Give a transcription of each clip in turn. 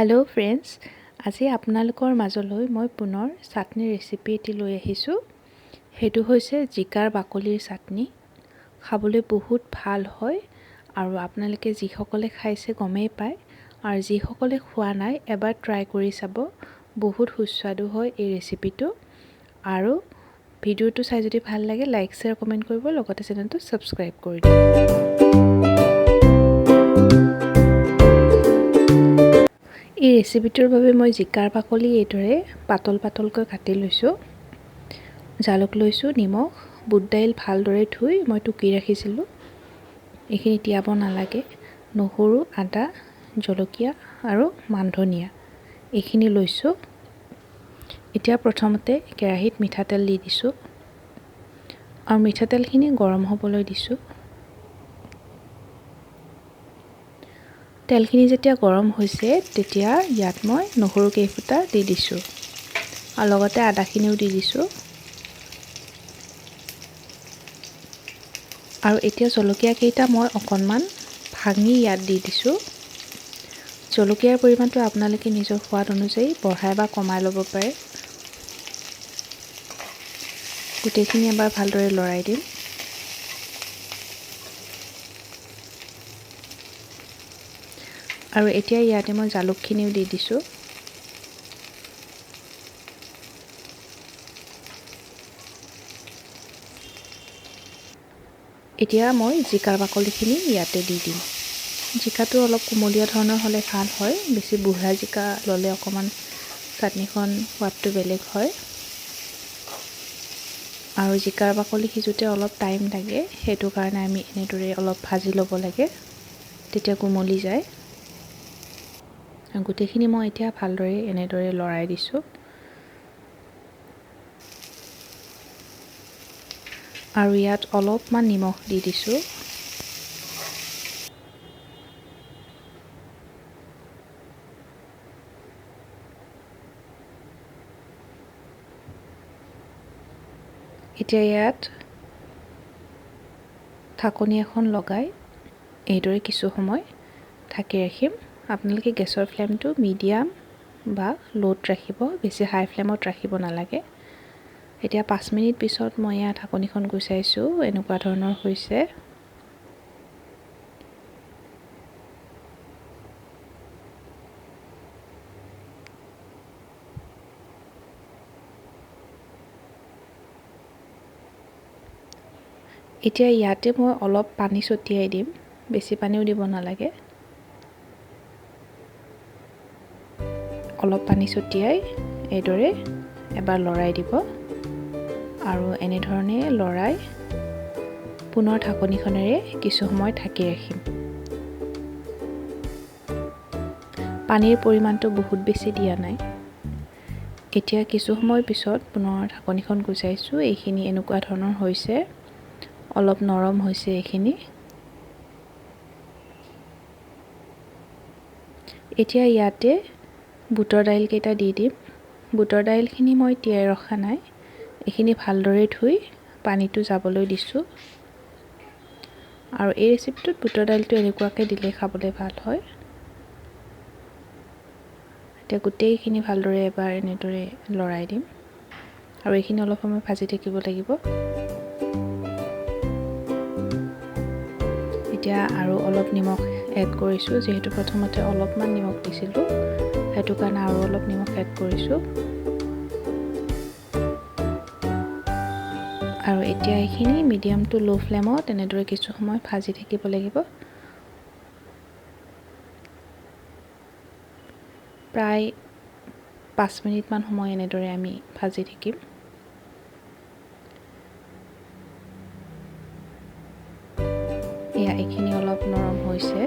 Hello' friends, আজি আপোনালোকৰ মাজলৈ মই পুনৰ চাটনি ৰেচিপি এটি লৈ আহিছোঁ। সেইটো হৈছে জিকাৰ বাকলিৰ চাটনি। খাবলৈ বহুত ভাল হয় আৰু আপোনালোকে যিসকলে খাইছে গমেই পায়, আৰু যিসকলে খোৱা নাই এবাৰ ট্ৰাই কৰি চাব, বহুত সুস্বাদু হয় এই ৰেচিপিটো। আৰু ভিডিঅ'টো চাই যদি ভাল লাগে লাইক, শ্বেয়াৰ, কমেণ্ট কৰিব, লগতে চেনেলটো ছাবস্ক্ৰাইব কৰি দিব। এই ৰেচিপিটোৰ বাবে মই জিকাৰ বাকলি এইদৰে পাতল পাতলকৈ কাটি লৈছোঁ, জালুক লৈছোঁ, নিমখ, বুট দাইল ভালদৰে ধুই মই টুকি ৰাখিছিলোঁ, এইখিনি তিয়াব নালাগে, নহৰু, আদা, জলকীয়া আৰু মানধনিয়া এইখিনি লৈছোঁ। এতিয়া প্ৰথমতে কেৰাহীত মিঠাতেল দি দিছোঁ আৰু মিঠাতেলখিনি গৰম হ'বলৈ দিছোঁ। তেলখিনি যেতিয়া গৰম হৈছে তেতিয়া ইয়াত মই নহৰু কেইফুটা দি দিছোঁ আৰু লগতে আদাখিনিও দি দিছোঁ। আৰু এতিয়া জলকীয়া কেইটা মই অকণমান ভাঙি ইয়াত দি দিছোঁ। জলকীয়াৰ পৰিমাণটো আপোনালোকে নিজৰ সোৱাদ অনুযায়ী বঢ়াই বা কমাই ল'ব পাৰে। গোটেইখিনি এবাৰ ভালদৰে লৰাই দিম। আৰু এতিয়া ইয়াতে মই জালুকখিনিও দি দিছোঁ। এতিয়া মই জিকাৰ বাকলিখিনি ইয়াতে দি দিম। জিকাটো অলপ কুমলীয়া ধৰণৰ হ'লে ভাল হয়, বেছি বুঢ়া জিকা ল'লে অকণমান চাটনিখন সোৱাদটো বেলেগ হয়। আৰু জিকাৰ বাকলি সিজোতে অলপ টাইম লাগে, সেইটো কাৰণে আমি এনেদৰে অলপ ভাজি ল'ব লাগে, তেতিয়া কোমলি যায়। গোটেইখিনি মই এতিয়া ভালদৰে এনেদৰে লৰাই দিছোঁ। আৰু ইয়াত অলপমান নিমখ দি দিছোঁ। এতিয়া ইয়াত ঢাকনি এখন লগাই এইদৰে কিছু সময় ঢাকি ৰাখিম। আপোনালোকে গেছৰ ফ্লেমটো মিডিয়াম বা ল'ত ৰাখিব, বেছি হাই ফ্লেমত ৰাখিব নালাগে। এতিয়া 5 মিনিট পিছত মই ইয়াত ঢাকনিখন গুচাইছোঁ, এনেকুৱা ধৰণৰ হৈছে। এতিয়া ইয়াতে মই অলপ পানী ছটিয়াই দিম, বেছি পানীও দিব নালাগে। অলপ পানী ছটিয়াই এইদৰে এবাৰ লৰাই দিব আৰু এনেধৰণে লৰাই পুনৰ ঢাকনিখনেৰে কিছু সময় ঢাকি ৰাখিম। পানীৰ পৰিমাণটো বহুত বেছি দিয়া নাই। এতিয়া কিছু সময় পিছত পুনৰ ঢাকনিখন গুচাইছোঁ, এইখিনি এনেকুৱা ধৰণৰ হৈছে, অলপ নৰম হৈছে এইখিনি। এতিয়া ইয়াতে বুটৰ দাইলকেইটা দি দিম। বুটৰ দাইলখিনি মই তিয়াই ৰখা নাই, এইখিনি ভালদৰে ধুই পানীটো যাবলৈ দিছোঁ। আৰু এই ৰেচিপিটোত বুটৰ দাইলটো এনেকুৱাকৈ দিলে খাবলৈ ভাল হয়। এতিয়া গোটেইখিনি ভালদৰে এবাৰ এনেদৰে লৰাই দিম আৰু এইখিনি অলপ সময় ভাজি থাকিব লাগিব। এতিয়া আৰু অলপ নিমখ এড কৰিছোঁ, যিহেতু প্ৰথমতে অলপমান নিমখ দিছিলোঁ, সেইটো কাৰণে আৰু অলপ নিমখ এড কৰিছোঁ। আৰু এতিয়া এইখিনি মিডিয়াম টু ল' ফ্লেমত এনেদৰে কিছু সময় ভাজি থাকিব লাগিব। প্ৰায় 5 মিনিটমান সময় এনেদৰে আমি ভাজি থাকিম। এয়া এইখিনি অলপ নৰম হৈছে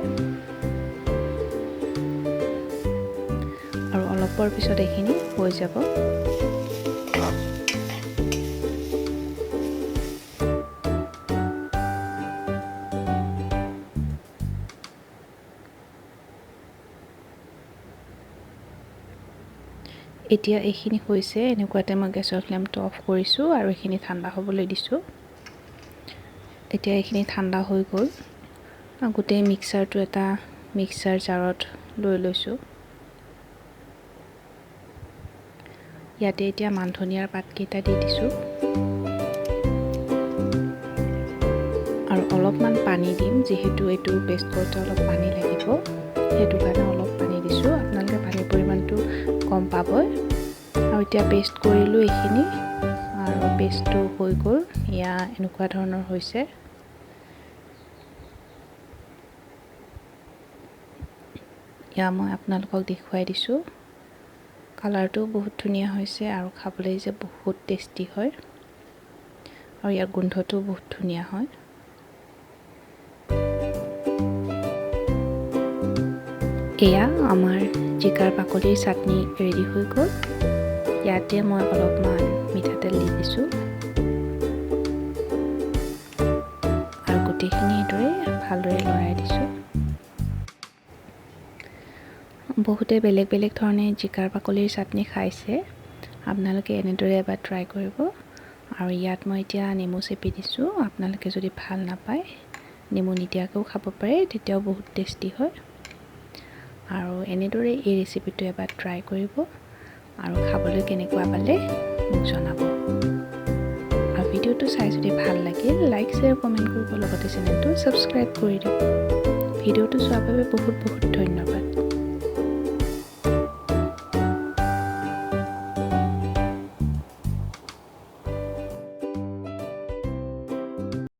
আৰু অলপৰ পিছত এইখিনি হৈ যাব। এতিয়া এইখিনি হৈছে, এনেকুৱাতে মই গেছৰ ফ্লেমটো অফ কৰিছোঁ আৰু এইখিনি ঠাণ্ডা হ'বলৈ দিছোঁ। এতিয়া এইখিনি ঠাণ্ডা হৈ গ'ল। গোটেই মিক্সাৰটো এটা মিক্সাৰ জাৰত লৈ লৈছোঁ। ইয়াতে এতিয়া মান ধনিয়াৰ পাতকেইটা দি দিছোঁ আৰু অলপমান পানী দিম, যিহেতু এইটো পেষ্ট কৰোঁতে অলপ পানী লাগিব, সেইটো কাৰণে অলপ পানী দিছোঁ। আপোনালোকে পানীৰ পৰিমাণটো কম পাবই। আৰু এতিয়া পেষ্ট কৰিলোঁ এইখিনি আৰু পেষ্টটো হৈ গ'ল। এয়া এনেকুৱা ধৰণৰ হৈছে। এয়া মই আপোনালোকক দেখুৱাই দিছোঁ। কালাৰটো বহুত ধুনীয়া হৈছে আৰু খাবলৈ যে বহুত টেষ্টি হয় আৰু ইয়াৰ গোন্ধটো বহুত ধুনীয়া হয়। এয়া আমাৰ জিকাৰ বাকলিৰ চাটনি ৰেডি হৈ গ'ল। ইয়াতে মই অলপমান মিঠাতেল দি দিছোঁ আৰু গোটেইখিনি এইদৰে ভালদৰে লৰাই দিছোঁ। বহুতে বেলেগ বেলেগ ধৰণে জিকাৰ বাকলিৰ চাটনি খাইছে, আপোনালোকে এনেদৰে এবাৰ ট্ৰাই কৰিব। আৰু ইয়াত মই এতিয়া নেমু চেপি দিছোঁ। আপোনালোকে যদি ভাল নাপায় নেমু নিদিয়াকৈও খাব পাৰে, তেতিয়াও বহুত টেষ্টি হয়। আৰু এনেদৰে এই ৰেচিপিটো এবাৰ ট্ৰাই কৰিব আৰু খাবলৈ কেনেকুৱা পালে মোক জনাব। আৰু ভিডিঅ'টো চাই যদি ভাল লাগিল লাইক, শ্বেয়াৰ, কমেণ্ট কৰিব, লগতে চেনেলটো ছাবস্ক্ৰাইব কৰি দিব। ভিডিঅ'টো চোৱাৰ বাবে বহুত বহুত ধন্যবাদ।